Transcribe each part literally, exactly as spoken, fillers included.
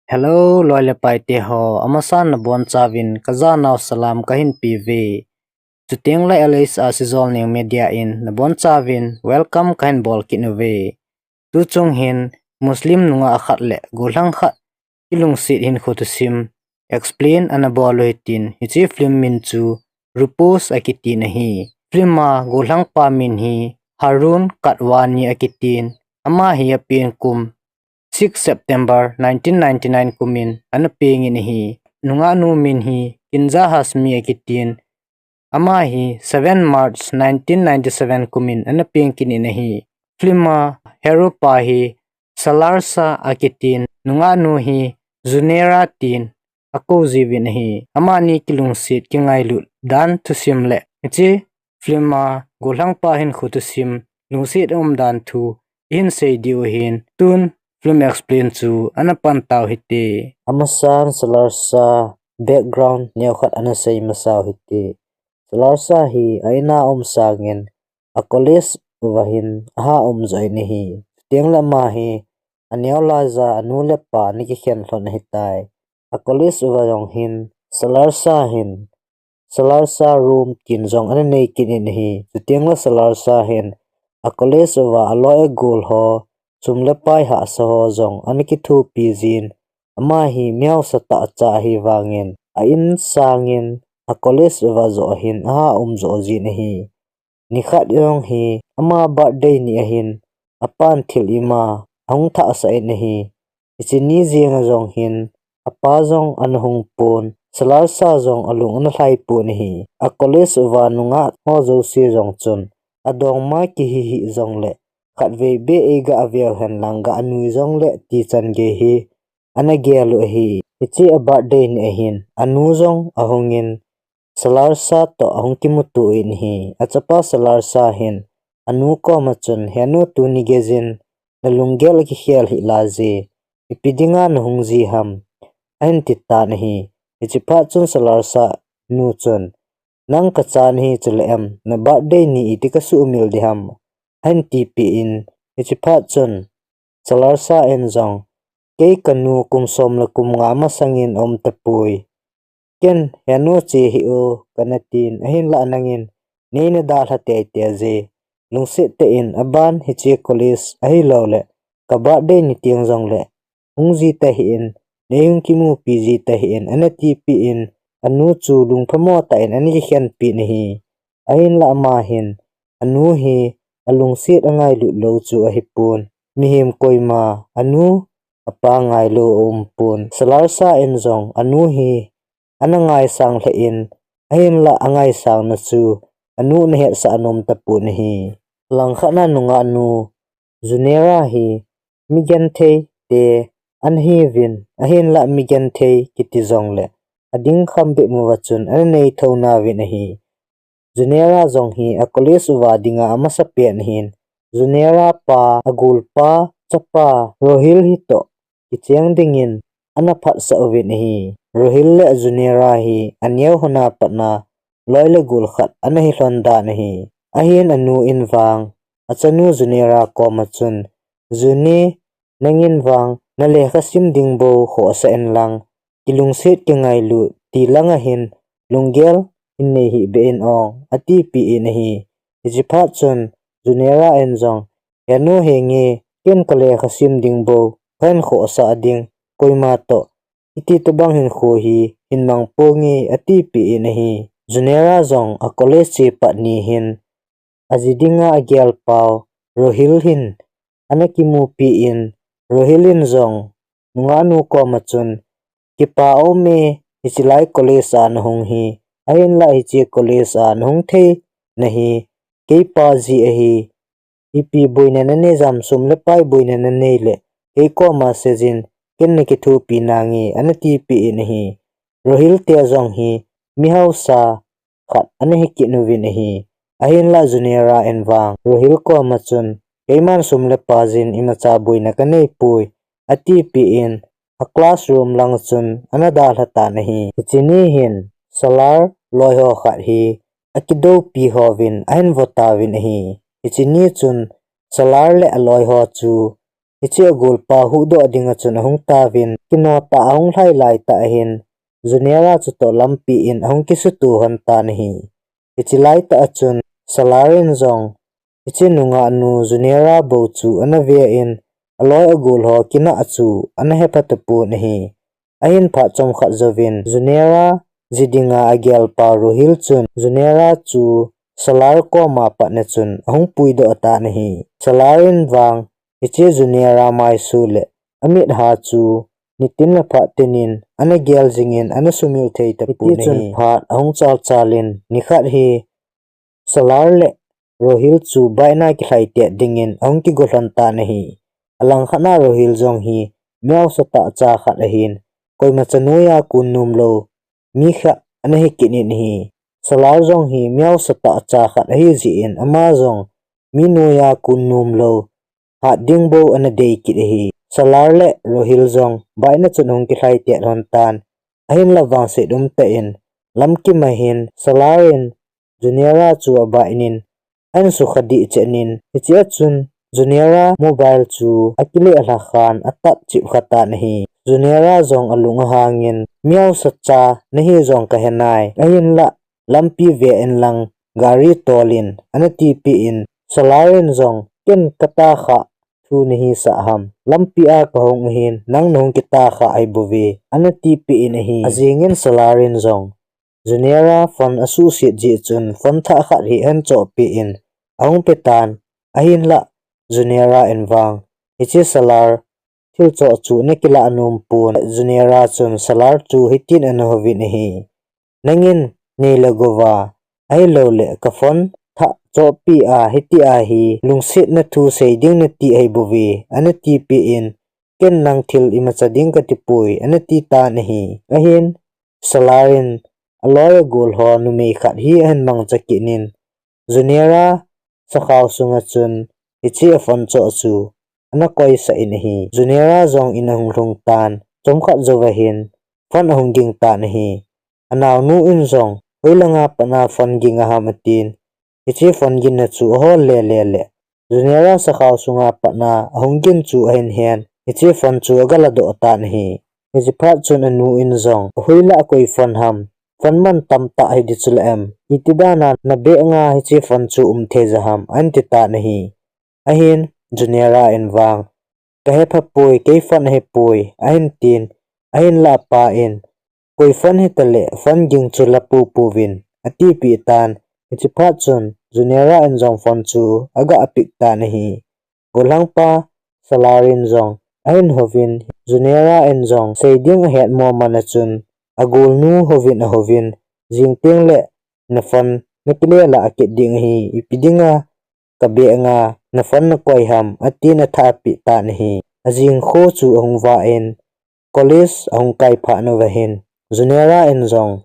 Hello, loi le pai te ho, amasan nabonchauvin kajanau salam kahin peuve. Chuteng le L S R Sijolneng Media in nabonchauvin welcome kahin bol kit uve. Tuchung hin Muslim nungah khat le gollhang khat kilungset hinkho thusim explain ana bol u hitin, hiche film min chu Rupos akitin ahi. Film a gollhang pa min hi Harun Katwani akitin, ama hi apen kum six September nineteen ninety-nine kumin ana pengin ahi. Nungahnu min hi Kinza Hashmi akitin, ama hi seven March nineteen ninety-seven kumin ana peng kit in ahi. Film a hero pa hi Salar Shah akitin, nungahnu hi Junaira tin akou jiuvin ahi. Amani kilungset kingailut dan thusim le hiche film a gollhang pa hinkho thusim lungset aum dan thu ihin sei diu ahin, tun film explain chu ana pan tau hite. Amasan Salar Shah background neokhat ana sei masau hite. Salar Shah hi a in a um sangin a college uva hin aha um joh in ahi. Chuteng le ama hi aneo laiya anu le apa ana kikhen lhon ahitai. A college uva jong hin Salar Shah hin Salar Shah room tin jong ana nei kit in ahi. Chuteng le Salar Shah hin a college uva aloi agol ho, sum le pai hahsa ho jong ana kithopi jin, ama hi mihausa tah cha ahi vangin a in sangin a college uva joh hin aha um joh jin ahi. Nikhat jong hi ama birthday ni ahin, apan thil ima ahung thahsah in ahi. Hiche ni jenga jong hin apa jong ana hung pon, Salar Shah jong alung ana lhai pon ahi. A college uva nungah ho jouse jong chun adongma kihi hih jongle khatvei beh eiga veu hen lang ga nui jongle ti chan gei hi ana gel u ahi. Hiche a birthday ni ahin anu jong ahungin Salar Shah toh ahung kimuto in ahi. Achapa Salar Shah hin anu koma chun, "He nu, tuni geijin nalunggel akikhel hih laiye, ipi dinga nahung ji ham?" ahin ti tan ahi. Hiche phat chun Salar Shah nu chun, "Nang kacha nahi chule em, na birthday ni iti kasuhmil ding ham?" ahin tipeh in, hiche phat chun Salar Shah in jong, "Kei kanu kum som le kum nga masangin aum tapoi. Ken he nu che hih o kana tin, ahinlah nangin neina dalha teitei je. Lungset tah in aban hiche college ahilouleh ka birthday ni teng jongle hung ji tahih in, neihung kimupi ji tahih in," ana tipeh in, anu chu lungphamo tah in ana kikhenpi in ahi. Ahinlah ama hin anu hi alungset angailut lou chu ahipon. Mihem koima anu apa ngailou aumpon. Salar Shah in jong anu hi ana ngaisang lheh in, ahinlah angaisangna chu anu ana hetsah nom tapon ahi. Langkhat na nungahnu Junaira hi migenthei te ana hiuvin, ahinlah migenthei kiti jongle ading kham bep uva chun ana nei thou nauvin ahi. Junaira jong hi a college uva dinga amasapen ahin, Junaira pa, agolpa chapa Rohil hitoh kicheng dingin ana phatsah uvin ahi. Rohil le Junaira hi aneo hon a patna loi le gol khat ana hi lhon dan ahi. Ahin anu in vang, achanu Junaira koma chun, "Juni, nangin vang nalekha sim ding bou khohsah in lang, kilungset kingailut ti langa hin lunggel hin nei hih beh in o," atipeh in ahi. Hiche phat chun Junaira in jong, "He nu, henge, ken kalekha sim ding bou kahin khohsah ding, koima toh iti tobang hinkho hi hin mang ponge," atipeh in ahi. Junaira jong a college che pat ni hin aji dinga agelpau Rohil hin ana kimupi in, Rohil in jong nungahnu koma chun, "Kipa aume, hiche lai college a nahung hi, ahinlah hiche college a nahung thei nahi, keipa ji ahi, ipi boina nanei jam, sum le pai boina nanei le kei koma seijin, ken nakithopi nange," ana tipeh in ahi. Rohil te jong hi mihausa khat ana hi kit uvin ahi. Ahinlah Junaira in vang Rohil koma chun, "Keiman sum le pai jin imacha boina kanei poi," atipeh in a classroom lang chun ana dalha tan ahi. Hiche ni hin Salar loi ho khat hi akidoupi hovin ahin vo tauvin ahi. Hiche ni chun Salar le aloi ho chu Hiche agolpa huhdoh dinga chun ahung tauvin, kino tah ahung lhai laitah ahin, Junera chutoh lampi in ahung kisutu lhon tan ahi. Hiche laitah a chun Salar in jong hiche nungah nu Junera bou chu ana ve in, aloi agol ho kinah chu ana hepha tapon ahi. Ahin phat chomkhat jouvin Junera ji dinga agelpa Rohil chun Junera chu Salar koma patna chun ahung puidoh tan ahi. Salar in vang hiche Junera maisu le amitha chu nitin le phat tinin ana gel jingin ana sumil thei tapon ahi. Hiti chun phat ahung chalchal in nikhat hi Salar le Rohil chu baina kilhai tet dingin ahung kigo lhon tan ahi. Alangkhat a Rohil jong hi mihaosa tah cha khat ahin, koima cha noiya kun nom lou mi khat ana hi kit in ahi. Salar jong hi mihaosa tah cha khat ahi jeh in ama jong mi noiya kun nom lou, hat ding bou ana dei kit ahi. Salar le Rohil jong baina chun ahung kilhai tet lhon tan, ahinlah vangset umtah in lamkim a hin Salar in Junera chu abaih in, ahin sukha dih chen in, hiche a chun Junera mobile chu akile lhakhan atat chip kha tan ahi. Junera jong alung ahangin, mihaosa cha nahi jong kahe nai, ahinlah lampi ve in lang gari tol in, ana tipeh in, Salar in jong, ken kata kha thu nahi sah ham, lampi a kahung ahin, nang nahung kita kha ahi bouve, ana tipeh in ahi. Ajing in Salar in jong Junera phone asuhset jeh chun phone thah khat hi ahin chohpeh in ahung pe tan, ahinlah Junera in vang hiche Salar thil choh chu ana kilah nom pon. Junera chun Salar chu hitin ana houvin ahi. Nangin nei le gou va, ahilouleh ka phone thah chohpeh a hitia hi lungsetna thu sei ding nati ahi bouve, ana tipeh in, ken nang thil imacha ding kati poi, ana ti tan ahi. Ahin, Salar in aloi agol ho numei khat hi ahin mangcha kit in, Junera sakhao sunga chun hiche aphone choh chu ana koisah in ahi. Junera jong in ahung lhung tan, chomkhat jouva hin phone ahung ging tan ahi. Anaonu in jong, hoilanga patna phone ging aham atin, hiche phone ginna chu ahol lele le Junera sakhao sunga patna ahung gin chu ahin hen, hiche phone chu aga ladoh tan ahi. Hiche phat chun anu in jong, hoilah koi phone ham, phone man tamtah hi di chule em, iti dana na bag a hiche phone chu um thei ja ham, ahin ti tan ahi. Ahin, Junera in vang, kahepha poi, kei phone ahipoi, ahin tin, ahinlah apa in, koi phone hitaleh, phone ging chu la poupou vin, atipeh tan, hiche phat chun, Junera in jong phone chu aga pick tan ahi. Golhangpa Salar in jong ahin houvin, Junera in jong sei ding ahet mo man a chun, agolnu houvin ahouvin, jing tengle na phone nakile lah kit ding ahi, ipi dinga ka bag a na phone nakoi ham, atin athah apeh tan ahi. Ajing kho chu ahung vah in, college ahung kai phat uva hin, Junera in jong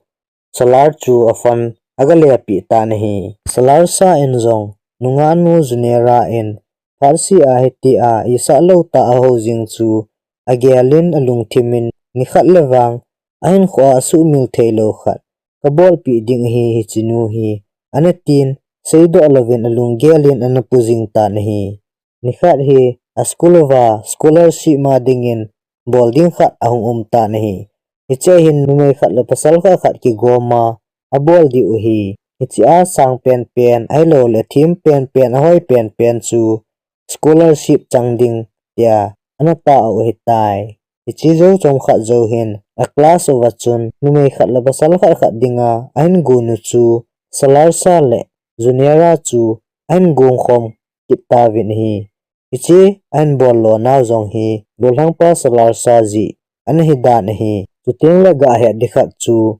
Salar chu aphone aga lepeh tan ahi. Salar sa in jong nungahnu Junera in phatseh a hitia isah lou tah a ahou jing chu agel in alungthim in, nikhat le vang ahinkhoa asuhmil theilou khat kabolpeh ding ahi hichenu hi, ana tin, seidoh louvin alunggel in ana pu jing tan ahi. Nikhat hi aschool uva scholarship ma dingin bol ding khat ahung um tan ahi. Hichea hin numei khat le pasal khat khat kigoma abol diu ahi. Hichea sang penpen, ahilouleh athem penpen, ahoi penpen chu scholarship chang ding tia ana tao ahitai. Hiche jou chomkhat jou hin, aclass uva chun numei khat le pasal khat khat dinga ahin gon u chu Salar sa le Junera chu ahin gongkhom kit tauvin ahi. Hiche ahin bol lonau jong hi golhangpa Salar sa jeh ana hidan ahi. Chutengle gahet ding khat chu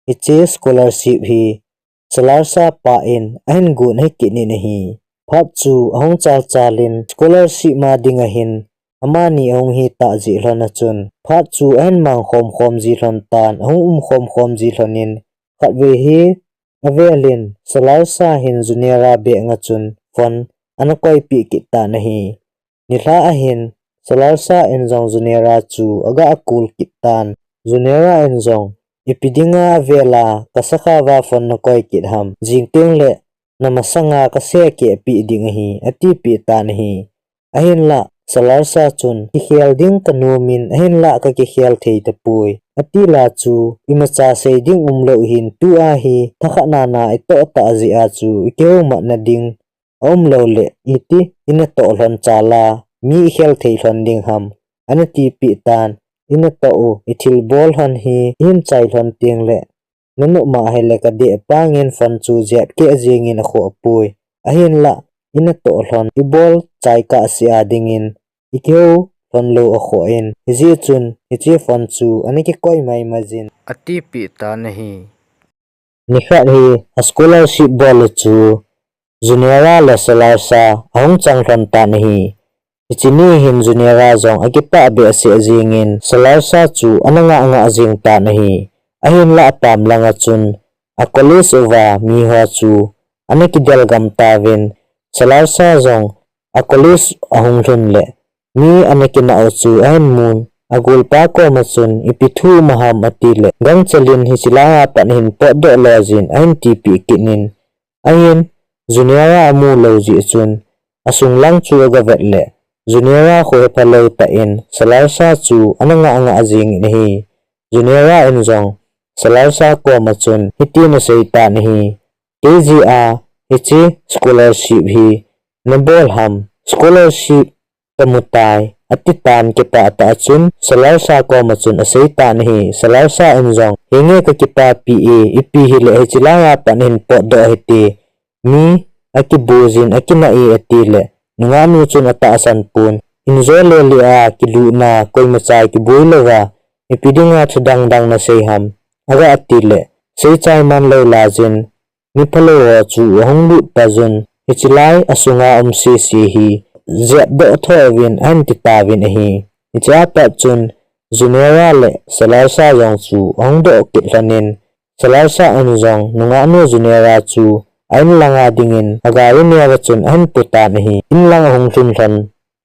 hiche scholarship hi Salar sa pa in ahin gon ahi kit in ahi. Phat chu ahung chalchal in scholarship ma dinga hin amani ahung hitah jeh lhon a chun, phat chu ahin mang khomkhom ji lhon tan, ahung um khomkhom ji lhon in, khatvei hi avel in Salar sa hin Junera bag a chun phone ana koipeh kit tan ahi. Nilhah a hin Salar sa in jong Junera chu aga akol kit tan. Junera in jong, ipi dinga avel a kasakha uva phone nakoi kit ham, jing tengle namasanga kasei kehpeh ding ahi, atipeh tan ahi. Ahinlah Salarsa chun, "Kikhel ding kanom in ahinlah kakikhel thei tapoi. Atila chu, imacha sei ding umlou hin tua hi, thakhat nana itoh tah jeh a chu, ikihou matna ding aumlou le, iti inatoh lhon chala, mi ikhel thei lhon ding ham," ana tipeh tan, "Inatoh u, ithilbol lhon hi, ihin chai lhon teng le, nanop ma ahile kadeh pangin phone chu jep keh jingin akhoh poi. Ahinlah, inatoh lhon, ibol chai kahsea dingin, ikihou lhon lou akhoh in, hijeh chun, hiche phone chu ana kikoi maimai jin," atipeh tan ahi. Nikhat hi a scholarship bol u chu Juniora le Salarsa ahung chang lhon tan ahi. Hiche ni hin Juniora jong akipah behseh jingin Salarsa chu ana ngah ngah jing tan ahi. Ahinlah apam langa chun a college uva miho chu ana kidel gam tauvin, Salarsa jong a college ahung lhun le mi ana kinah u chu ahin mun, agolpa koma chun, "Ipi thu um ham?" ati le, "Gangchel in hiche laiya pat hin potdoh lojin," ahin tipeh kit in, ahin Juniora amu lou jeh chun, asung lang chu aga vet le, Juniora khu hepha lou tah in, Salarsa chu ana ngah ngah jingin ahi. Juniora in jong, Salarsa koma chun, hitin asei tan ahi, "Kei jeh a, hiche scholarship hi nabol ham? Scholarship kamu tai," ati tan kipah tah a chun, Salarsa koma chun asei tan ahi. Salarsa in jong, "Henge kakipapi e, ipi hile hiche laiya pat hin potdoh hite, mi akibujin akinah e," ati le, nungah nu chun atahsan pon, "Injo le le a kilutna koimacha kiboi louva, ipi dinga thu dang dang nasei ham?" aga ati le, "Seichai man lou lajin, mi phalou ho chu ahung lut pajun, hiche lai asunga um sese hi jepdoh thouvin," ahin ti tauvin ahi. Hiche a pat chun Juniora le Salarsa jong chu ahung doh kit lhon in, Salarsa in jong nungah nu Juniora chu a inlanga dingin agari neo a chun ahin pu tan ahi. Inlang ahung lhun lhon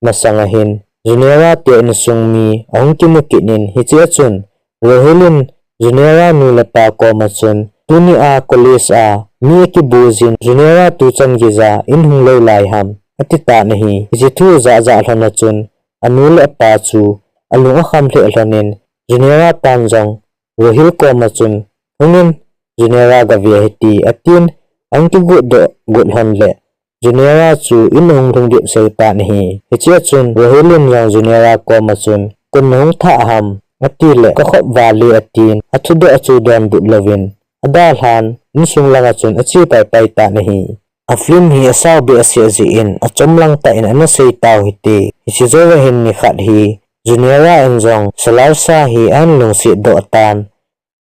masang ahin, Juniora te insung mi ahung kimu kit in, hiche a chun Rohil in Juniora nu le pa koma chun, "Tuni a college a mi akibujin, Juniora tuchan geija in hung lou lai ham?" ati tan ahi. Hiche thu jah jah lhon a chun, anu le apa chu alung akham lheh lhon in, Juniora pan jong Rohil koma chun, "Hungin, Juniora gave hite," atin, ahung kigot doh got lhon le, Juniora chu in ahung lhung dip sel tan ahi. Hiche a chun Rohil in jong Juniora koma chun, "Kon nahung thah ham?" ati le, "Kakhop val e," atin, athudoh chu donbut louvin, adalhan, insung langa chun ache paipai tan ahi. A film hi asao behseh jeh in, achom lang tah in ana sei tau hite. Hiche jouva hin nikhat hi, Juniora in jong Salarsa hi ahin lungset doh tan,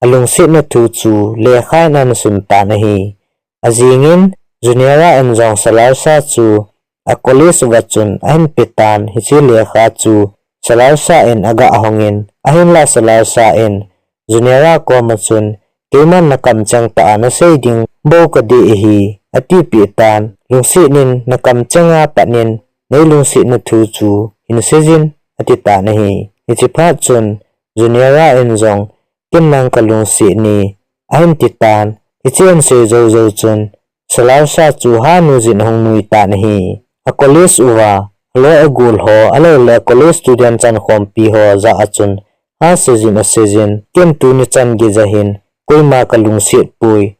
alungsetna thu chu lekha in ana sun tan ahi. Ajingin, Juniora in jong Salarsa chu a college uva chun ahin pe tan, hiche lekha chu Salarsa in aga hongin, ahinlah Salarsa in Juniora koma chun, "Keiman nakamcheng tah a nasei ding bou kadei ahi," atipeh tan, "Lungset in nakamcheng a pat in neilungsetna thu chu hin seijin," ati tan ahi. Hiche phat chun Juniora in jong, "Ken nang kalungset e," ahin ti tan. Hiche ahin sei jou jou chun Salarsa chu ha nu jin ahung nui tan ahi. A college uva aloi agol ho, ahilouleh a college student chankhompi ho jah a chun ha seijin aseijin, "Ken tuni chan geija hin koima kalungset poi.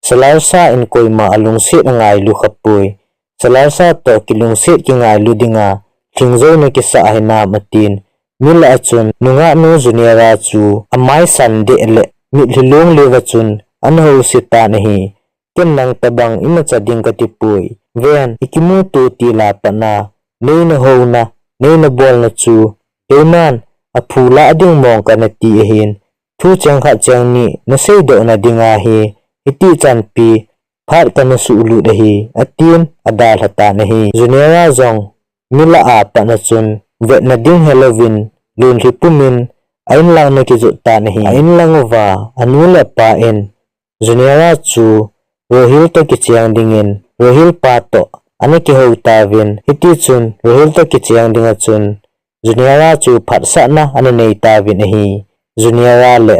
Salarsa in koima alungset angailu khapoi. Salarsa toh kilungset kingailu dinga lhingjouna kisah hinam," atin. Mi lah a chun nungah nu Juniora chu amaisan deh le mitlhi long leuva chun ana house tan ahi. "Ken nang tobang imacha ding katipoi. Ven, ikimuto til a pat a neina houna, neina bolna chu keiman aphu lah ding mong kana ti ahin, thu cheng khat cheng ni naseidohna dinga hi hitichanpi phat kana suhlut ahi," atin adalha tan ahi. Juniora jong mi lah a pat a chun vetna ding helouvin lunlhi pumin a inlang ana kijot tan ahi. A inlang uva anu le apa in Juniora chu Rohil toh kicheng dingin Rohil pa toh ana kihou tauvin, hitichun Rohil toh kicheng dinga chun Juniora chu phatsahna ana nei tauvin ahi. Juniora le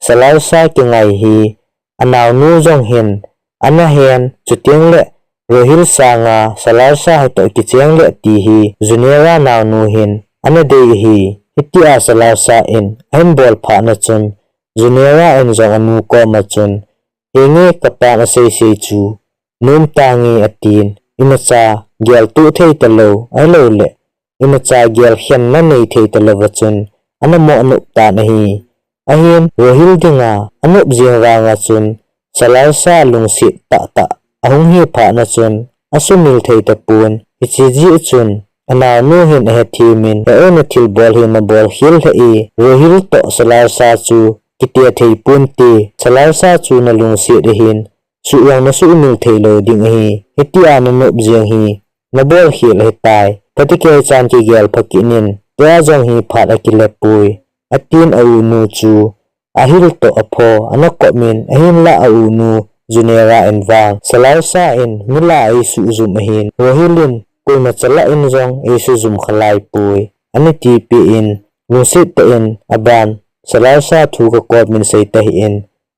Salarsa kingai hi anaonu jong hin ana hen, chuteng le Rohil sanga Salarsa hitoh kicheng le ti hi Junera naonu hin ana dei ahi. Hitia Salarsa in ahin bol phat na chun Junera in jong anu koma chun, "Henge kapan aseisei chu, nom tange," atin, imacha geltuh thei talou, ahilouleh imacha gelkhenna nei thei talouva chun ana moh nop tan ahi. Ahin Rohil dinga anop jing vanga chun Salarsa lungset tahtah ahung hi phat na chun asumil thei tapon, hiche jeh chun anaonu hin ahethem in, "He-o, nathilbol hi nabol khel lheh e, Rohil toh Salarsa chu kite thei ponte, Salarsa chu nalungset ahin, suh jong nasumil thei lou ding ahi, hitia nanop jeng hi nabol khel ahitai, phatecha chan kigel pha kit in, tua jong hi phat akile poi," atin aunu chu ahil toh apho ana kop in, ahinlah aunu Junera in vang Salarsa in mi lah a eisuh jum ahin, Rohil in koima chalah in jong eisuh jum khalai poi, ana tipeh in, lungset tah in aban Salarsa thu kakom in sei tahih in,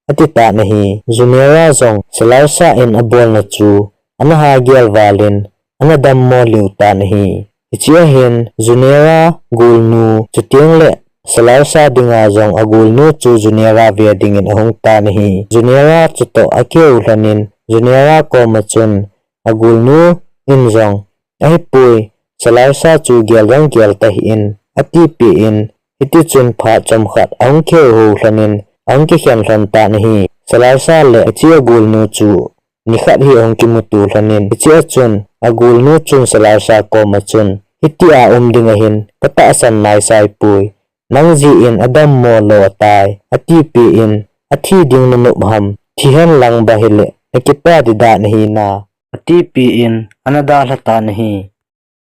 ati tan ahi. Junera jong Salarsa in abolna chu ana hagel val in ana dammo lheh tan ahi. Hichea hin Junera golnu chuteng le Salarsa dinga jong agolnu chu Junera ve dingin ahung tan ahi. Junera chutoh akihou lhon in Junera koma chun agolnu in jong, "Ahipoi, Salarsa chu gel jong gel tahih in," atipeh in, hitichun phat chomkhat ahung kihou lhon in ahung kikhen lhon tan ahi. Salarsa le hiche agolnu chu nikhat hi ahung kimuto lhon in, hichea chun agolnu chun Salarsa koma chun, "Hitia um ding ahin katahsan naisai poi, nang jeh in adammo lou ahitai," atipeh in, "Athi ding nanop ham, thi henlang ba hile nakipa ding dan ahi na," atipeh in ana dalha tan ahi.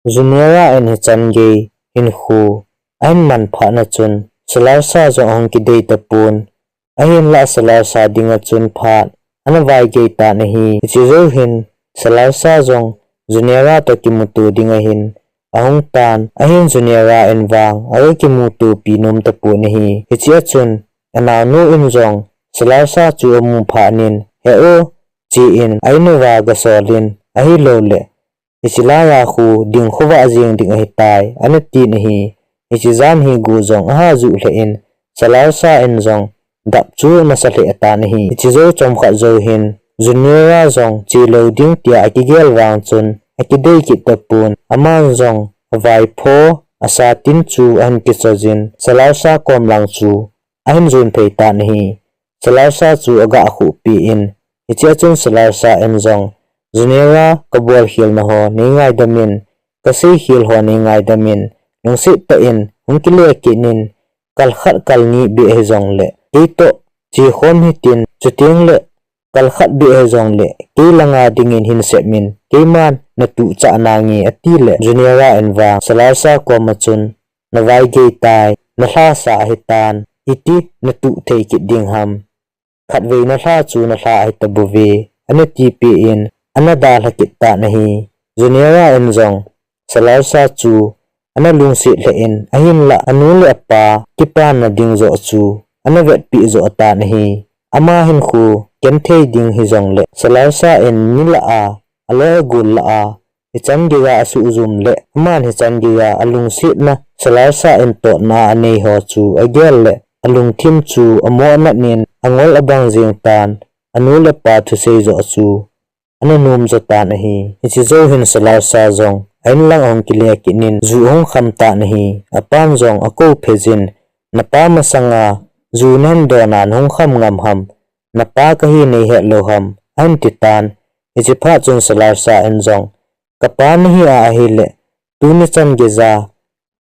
Junera in hichan gei hinkho ahin man phat na chun Salarsa jong ahung kidei tapon, ahinlah Salarsa dinga chun phat ana vaigei tan ahi. Hiche jou hin Salarsa jong Junera toh kimuto ding ahin ahung tan, ahin Junera in vang aga kimutopi nom tapon ahi. Hichea chun anaonu in jong Salarsa chu amu phat in, "He-o," chen a-in uva gasol in, "Ahilouleh hiche laiya khu ding khovah jeng ding ahitai," ana tin ahi. Hiche jan hi go jong aha juh lheh in, Salarsa in jong gap chu ana sa lheh tan ahi. Hiche jou chomkhat jou hin Junera jong che lou ding tia akigel vang chun akidei kit tapon, aman jong avaipho asatin chu ahin kichoi jin, Salarsa kom lang chu ahin jon phei tan ahi. Salarsa chu aga khuhpi in, hichea chun Salarsa in jong, "Junera, kabol khel na ho nei ngaidam in, kasei khel ho nei ngaidam in, lungset tah in hung kile kit in, kal khat kal ni beh hijongle, kei toh che khom hitin, chuteng le kal khat beh hijongle, kei langa dingin hin sep in, keiman natuh chah nange," ati le, Junera in vang Salarsa koma chun, "Navaigei tai, nalhasa ahitan, iti natuh thei kit ding ham. Khatvei nalha chu nalha ahi tabouve," ana tipeh in, ana dalha kit tan ahi. Junera in jong Salarsa chu ana lungset lheh in, ahinlah anu le apa kipanna ding joh chu ana vetpi joh tan ahi. Ama hinkho genthei ding hijongle, Salarsa in ni lah a, aloi agol lah a, hichan geiya asuh jum le, aman hichan geiya alungsetna Salarsa in totna anei ho chu agel le, alungthim chu amoh nat in angol abang jeng tan, anu le apa thusei joh chu ana nom jo tan ahi. Hiche jou hin Salarsa jong a-in lang ahung kile kit in, ju ahung kham tan ahi. Apan jong akou phe jin, "Napa masanga ju nahin don a nahung kham ngam ham, napa kahi neihet lou ham," ahin ti tan. Hiche phat chun Salarsa in jong, "Kapa nahi a ahile, tuni chan geiya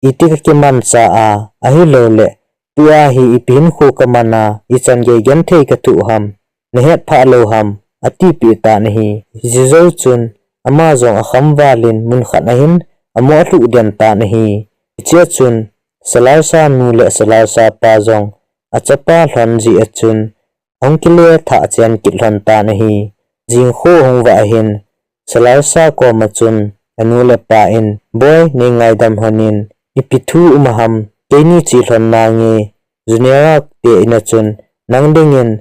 iti kakimancha a, ahilouleh tua hi ipi hinkho kaman a, ichan gei genthei kathoh ham, nahet phah lou ham," atipeh tan ahi. Hiche jou chun ama jong akham val in mun khat a hin amoh alhuh den tan ahi. Hichea chun Salarsa nu le Salarsa pa jong achapa lhon jeh a chun ahung kile thah chen kit lhon tan ahi. Jingkho ahung vah ahin, Salarsa koma chun anu le apa in, "Boi, nei ngaidam lhon in, ipi thu um ham, keini che lhon nange, Junera te in a chun nang dingin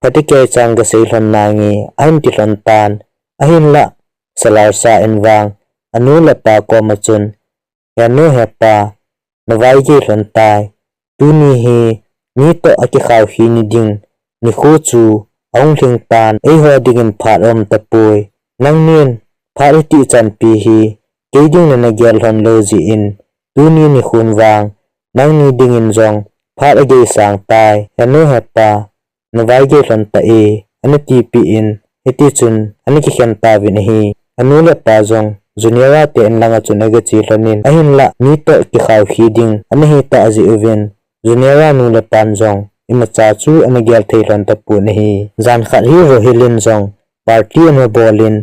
phatecha chan gasei lhon nange," ahin ti lhon tan. Ahinlah Salarsa in vang anu le apa koma chun, "He nu he pa, na vaigei lhon tai. Tuni hi mi toh akikhao hi ni ding nikho chu ahung lhing tan, eiho dingin phat aum tapoi. Nangnin phat hiti chanpi hi kei ding nana gel lhon lou jeh in, tuni nikhon vang nangni dingin jong phat agei sang tai. He nu he pa, na vaigei lhon ta e," ana tipeh in, hiti chun ana kikhen tauvin ahi. Anu le apa jong Junera te in langa chun agache lhon in, ahinlah mi toh kikhao hi ding ana hi tah jeh uvin, Junera nu le pan jong imacha chu ana gel thei lhon tapon ahi. Jan khat hi Rohil in jong party ana bol in,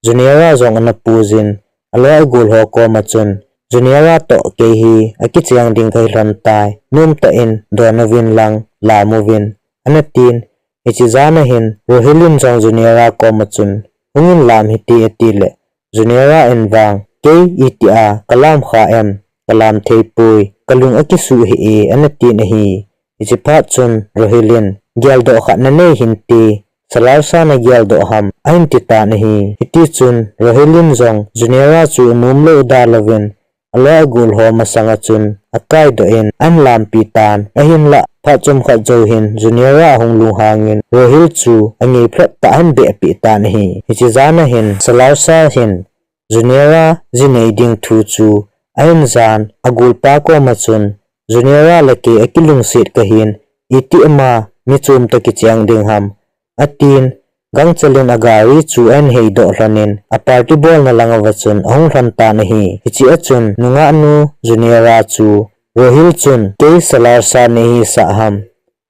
Junera jong ana puijin, aloi agol ho koma chun, "Junera toh kei hi akicheng ding kahi lhon tai. Nom tah in don uvin lang, lam uvin," ana tin. Hiche jan ahin Rohil in jong Junera koma chun, "Hungin lam hite," ati le, Junera in vang, "Kei itia kalam kha em, kalam thei poi, kalung akisuh hih e," ana tin ahi. Hiche phat chun Rohil in, "Geldoh khat nanei hinte, Salarsa nageldoh ham?" ahin ti tan ahi. Hiti chun Rohil in jong Junera chu anom lou da louvin, aloi agol ho masanga chun akaidoh in ahin lampi tan. Ahinlah phat chomkhat jou hin Junera ahung lunghang in Rohil chu angei phlep tah ahin behpeh tan ahi. Hiche jan ahin Salarsa hin Junera ji nei ding thu chu ahin jan, agolpa koma chun, "Junera le kei akilungset kahin, iti ama mi chom toh kicheng ding ham," atin, gangchel in agari chu ahin heidoh lhon in, aparty bolna langa va chun ahung lhon tan ahi. Hiche a chun nungahnu Junera chu Rohil chun, "Kei Salarsa nei hisah ham?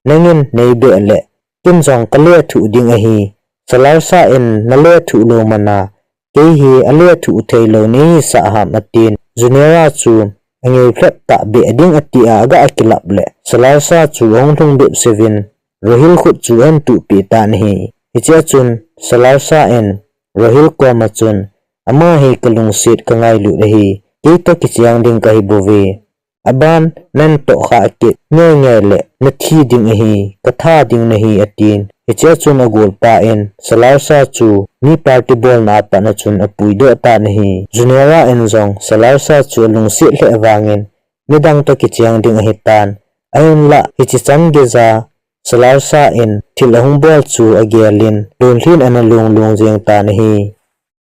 Nangin nei beh le, ken jong kale thuh ding ahi. Salarsa in nale thuh lou mana, kei hi ale thuh thei lou nei hisah ham?" atin. Junera chu angei phlep tah beh ding atia aga akilap le, Salarsa chu ahung lhung bep seuvin, Rohil khut chu ahin tuhpeh tan ahi. Hiche a chun Salarsa in Rohil koma chun, "Ama hi kalungset kangailut ahi, kei toh kicheng ding kahi bouve. Aban nan toh kha kit ngeingei le nathi ding ahi, katha ding nahi," atin. Hiche a chun agolpa in Salarsa chu mi party bolna a pat a chun apuidoh tan ahi. Junera in jong Salarsa chu alungset lheh vangin midang toh kicheng ding ahitan. Ahinlah hiche chan geija Salarsa in thil ahung bol chu agel in, lunglhin ana lunglung jeng tan ahi.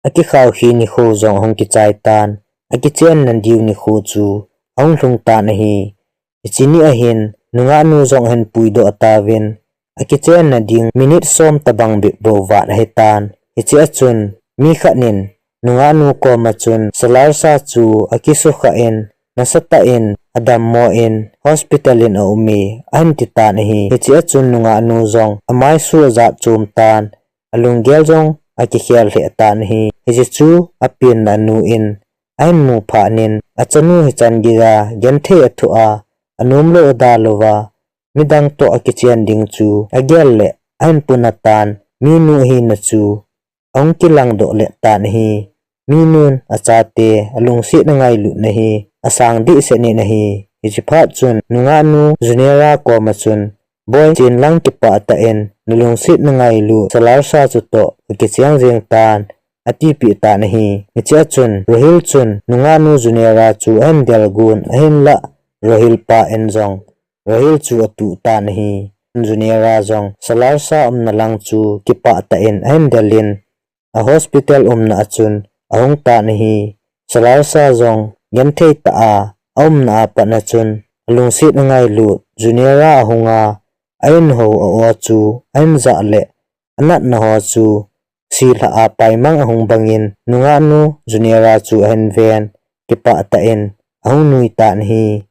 Akikhao hi nikho jong ahung kichai tan, akichenna diu nikho chu ahung lhung tan ahi. Hiche ni ahin, nungahnu jong ahin puidoh tauvin, akichenna ding minute som tobang bep bou vat ahitan. Hiche a chun, mi khat in, nungahnu koma chun, Salarsa chu akisukha in, nasatah in, adammo in, hospital in aume, ahin ti tan ahi. Hiche a chun, nungahnu jong, amaisu ajat chom tan, alunggel jong akikhel lheh tan ahi. Hiche chu apenna anu in ahin mu phat in, achanu hichan geija genthei athoh a, anom lou ada louva, midang toh akichen ding chu agel le ahin puna tan, minu ahina chu ahung kilangdoh lheh tan ahi. Minun achate alungsetna ngailutna hi asang dehset in ahi. Hiche phat chun nungahnu Junera koma chun, Boi, chen lang, kipah tah in, nalungsetna ngailut Salarsa chutoh kakicheng jeng tan, atipeh tan ahi. Hiche a chun Rohil chun nungahnu Junera chu ahin delgun, ahinlah Rohil pa in jong Rohil chu atuh tan ahi. Junera jong Salarsa umna lang chu kipah tah in ahin del in, a hospital umna a chun ahung tan ahi. Salarsa jong genthei tah a aumna a pat a chun alungsetna ngailut Junera ahung a, a-in ho a-o chu ahin jah le anatna ho chu silhah a paimang ahung bangin nungahnu Junera chu ahin ven, kipah tah in ahung nui tan ahi.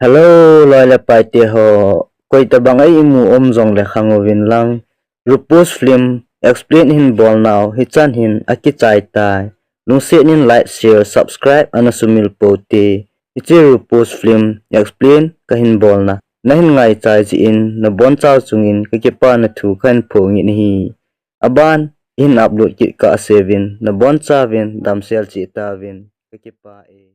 Hello, loi le paite ho. Koi tabang a imu um jongle khang uvin lang, Rupus Film Explain ihin bolnau hichan hin akichai tai. Lungset in like, share, subscribe ana sumil pou te. Hiche Rupus Film Explain kahin bolna nahin ngaichai jeh in nabonchau chungin kakipana thu kahin phongin ahi. Aban ihin upload kit kah seuvin nabonchauvin damsel cheh tauvin, kakipah e.